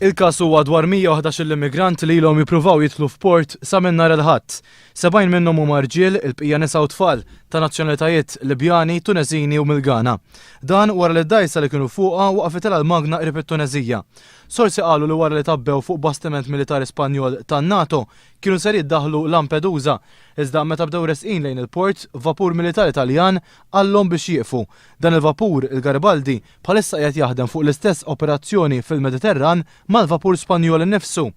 Il-każ huwa dwar 111-il immigrant li ilhom jippruvaw jidħlu f'port sa minn nhar il-Ħadd. 70 minnhom huma rġiel, il-bqija nisa u tfal, ta' nazzjonalitajiet Libjani, Tuneżini u mill-Ghana. Dan wara li d-dgħajsa li kienu fuqha waqfitilha l-magna qrib it-Tuneżija. Sorsi qalu li wara li tgħabbew fuq bastiment militari Spanjol tan-NATO kienu ser jiddaħħlu Lampedusa, iżda meta bdew resqin lejn il-port, vapur militari Taljan qallhom biex jieqfu. Dan il-vapur, il-Garibaldi, bħalissa qiegħed jaħdem fuq l-istess operazzjoni fil-Mediterran mal-vapur Spanjol innifsu.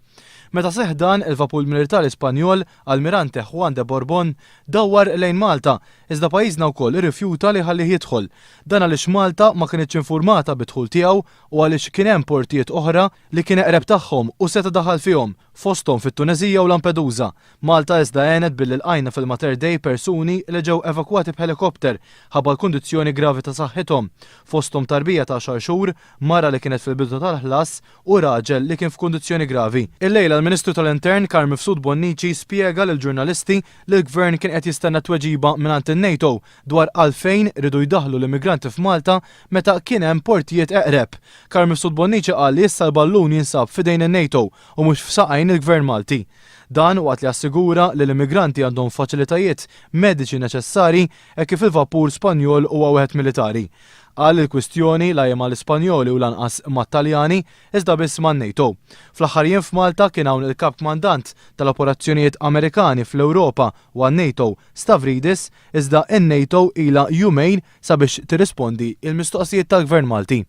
Meta seħħ dan, il-vapur militari Spanjol, Almirante Juan de Borbón, dawwar lejn Malta, iżda pajjiżna wkoll irrifjuta li jħallih jidħol. Dan għaliex Malta ma kinitx infurmata bid-dħul tiegħu u għaliex kien hemm portijiet oħra li kien eqreb tagħhom u seta' daħal fihom, fosthom fit-Tuneżija u Lampedusa. Malta iżda għenet billi lqajna fil-Mater Dei persuni li ġew evakwati b'ħelikopter ħabba l-kundizzjoni gravi ta' saħħithom, fosthom tarbija ta' għaxar xhur, mara li kienet fil-bidu tal-ħlas u raġel li kien f'kundizzjoni gravi. Illejla l-Ministru tal-Intern Carm Mifsud Bonnici spjega lill-ġurnalisti li l-Gvern kien qed jistenna tweġiba mingħand in-NATO dwar għalfejn riedu jdaħħlu l-immigranti f'Malta meta kien hemm portijiet eqreb. Carm Mifsud Bonnici qal li issa l-ballun jinsab f'idejn in-NATO u mhux f'saqajn il-Gvern Malti. Dan waqt li assigura li l-immigranti għandhom faċilitajiet mediċi neċessari hekk kif il-vapur Spanjol huwa wieħed militari. Qal li l-kwistjoni la hi mal-Ispanjoli u lanqas mat-Taljani iżda biss man-NATO. Fl-aħħar jiem f'Malta kien hawn il-Kap Kmandant tal-Operazzjonijiet Amerikani fl-Ewropa u għan-NATO Stavridis iżda n-NATO ilha jumejn sabiex tirrispondi l-mistoqsijiet tal-Gvern Malti.